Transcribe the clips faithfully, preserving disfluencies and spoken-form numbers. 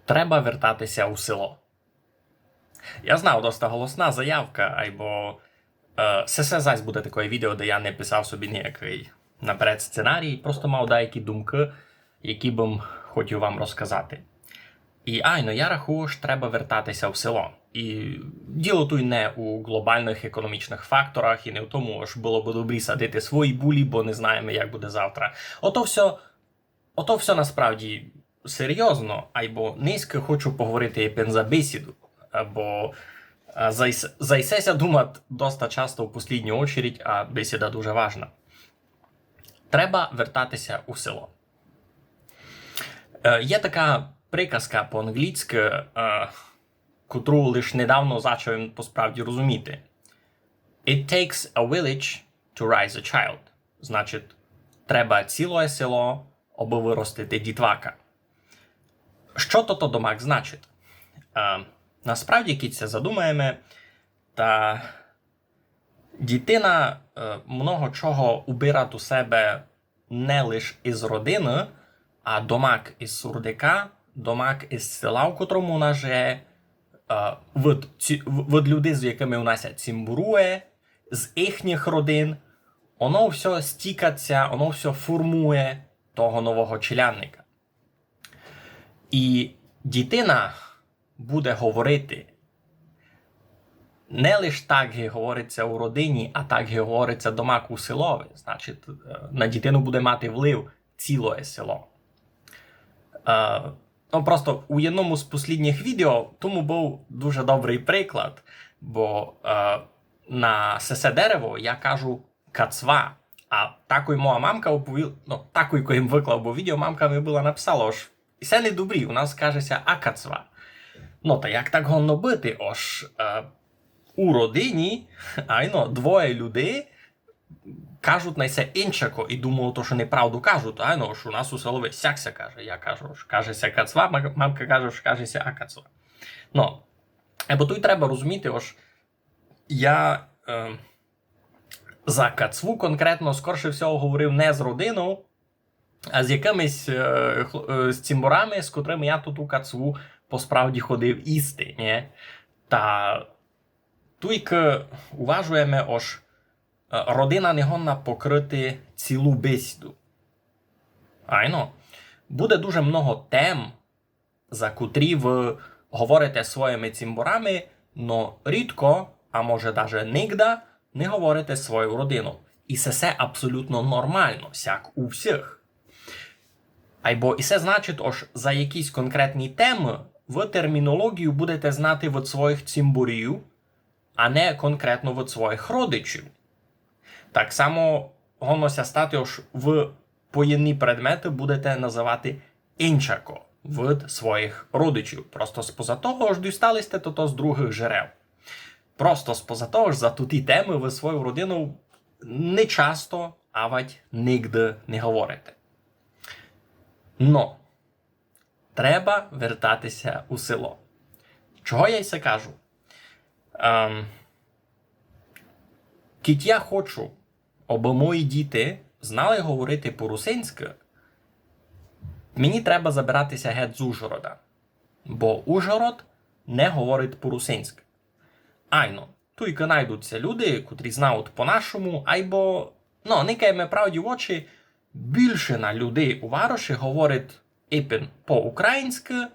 Треба вертати ся у село. Я знав, доста голосна заявка, айбо е, се, се зась буде такоє відео, де я не писав собі ниякый наперед сценарій, просто мав деякі думкы, які бым хотів вам розказати. І айно, я рахую, што треба вертати ся в село. І діло туй не у глобалных економічных факторах і не в тому, што было бы добрі садити свої булі, бо не знаєме, як буде завтра. Ото всьо, ото всьо насправді серйозно, айбо нынька хочу поговорити епен за бесіду, бо е, за ис-, за исе ся думат доста часто в послідню очередь, а бесіда дуже важна. Треба вертати ся у село. Е, є така приказка по-англійськы, е, котру лиш недавно зачав им посправді розуміти. It takes a village to raise a child. Значить, треба цілоє село, абы выростити дітвака. Што тото домак значить? Е, насправді, кідь ся задумаєме, та дітина е, много чого убират у себе не лиш из родины, а домак из сурдика, домак из села, в котрому она жиє, е, від, ці, в- від людей, з якыми она ся цімборує, з їхніх родин, оно всьо стікать ся, оно всьо формує того нового челядника. І дітина буде говорити не лиш так, ги говорить ся у родині, а так, ги говорить ся домак у селови. Значить, е, на дітину буде мати влив цілоє село. Е, ну, просто у єдному з послідніх відео тому быв дуже добрый приклад, бо е, на сесе дерево я кажу кацва, а такой моя мамка оповіла, ну, такой, кой им выклав быв відео, мамка ми была написала, ож исе не добрі, у нас каже ся акацва. Ну, та як так годно быти, ож е, у родині, айно, двоє людей кажуть на се инчако, і думаю, то, што неправду кажуть, айно, ож у нас у селови сяк ся каже, я кажу, ож каже ся кацва, ма- мамка каже, ож каже ся акацва. Ну, е, бо туй треба розуміти, ож я е, за кацву конкретно, скорше всього, говорив не з родинов, а з якымись е, хл- е, з цімборами, з котрыми я ту кацву посправді ходив їсти, нє? Та туйкы уважуєме, ож е, родина не годна покрыти цілу бесіду. Айно, буде дуже много тем, за котрі вы говорите своїми цімборами, но рідко, а може даже нигда, не говорите свою родину. І се, се абсолютно нормално, сяк у всіх. Айбо і се значить, ож за якісь конкретні темы вы термінологію будете знати від своїх цімборів, а не конкретно від своїх родичів. Так само годно ся стати, ож вы поєдні предметы будете называти инчако від своїх родичів. Просто споза того, ож дістали сьте тото з другых джерел. Просто споза того, ож за туті темы вы свою родину не часто, авадь нигде не говорите. Но, треба вертати ся у село. Чого я й се кажу? Ем, кідь я хочу, абы мої діти знали говорити по-русинськы, мені треба забирати ся гет з Ужгорода. Бо Ужгород не говорить по-русинськы. Айно, туйкы найдуть ся люди, котрі знають по-нашому, айбо, ну, никаєме правді в очі, більшина людей у вароші говорить ипен по-українськы,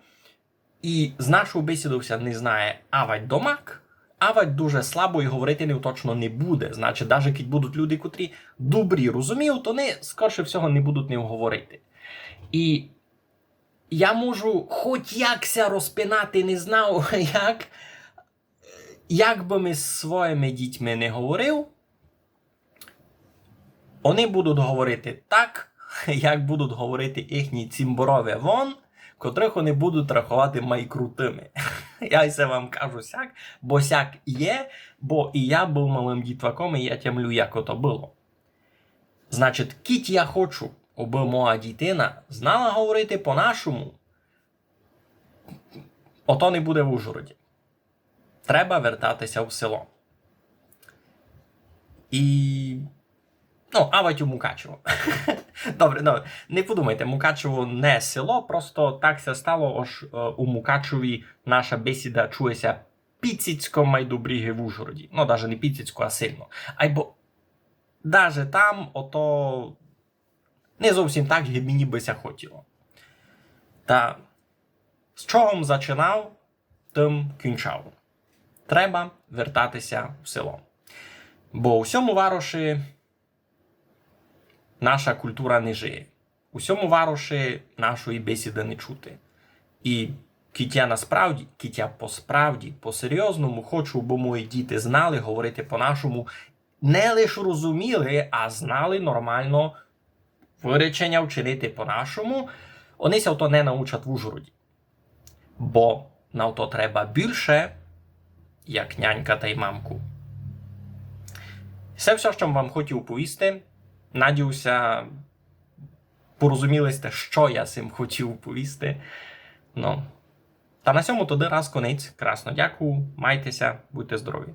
і з нашов бесідов ся не знає авадь домак, авадь дуже слабо і говорити нив точно не буде. Значить, даже кідь будуть люди, котрі добрі розуміють, то они, скорше всього, не будуть нив говорити. І я можу хоть як ся розпинати, не знав як, як бы ми з своїми дітьми не говорив, они будуть говорити так, як будуть говорити їхні цімборове вон, котрых они будуть раховати май крутыми. Я й се вам кажу сяк, бо сяк є, бо і я быв малым дітваком, і я тямлю, як ото было. Значить, кідь я хочу, абы моя дітина знала говорити по-нашому, ото не буде в Ужгороді. Треба вертати ся в село. І Ну, авадь у Мукачево. Добре, добре. Не подумайте, Мукачево не село, просто так ся стало, ож е, у Мукачеві наша бесіда чує ся піціцько май добрі, ги в Ужгороді. Ну, даже не піціцько, а сильно. Айбо даже там ото не зовсім так, ги мені бы ся хотіло. Та з чого м зачинав, тым кінчав. Треба вертати ся в село. Бо у сьому вароші наша култура не жиє. У сьому вароші нашої бесіды не чути. І кідь я насправді, кідь я по справді, по серйозному хочу, бо мої діти знали говорити по-нашому, не лиш розуміли, а знали нормално выреченя вчинити по-нашому, они ся в то не научать в Ужгороді. Бо на то треба бульше, як нянька тай мамку. Се всьо, што м вам хотів повісти. Надію ся, порозуміли сьте, што я сим хотів повісти. Ну. Та на сьому тогды раз конець. Красно дякую. Майте ся, будьте здорові.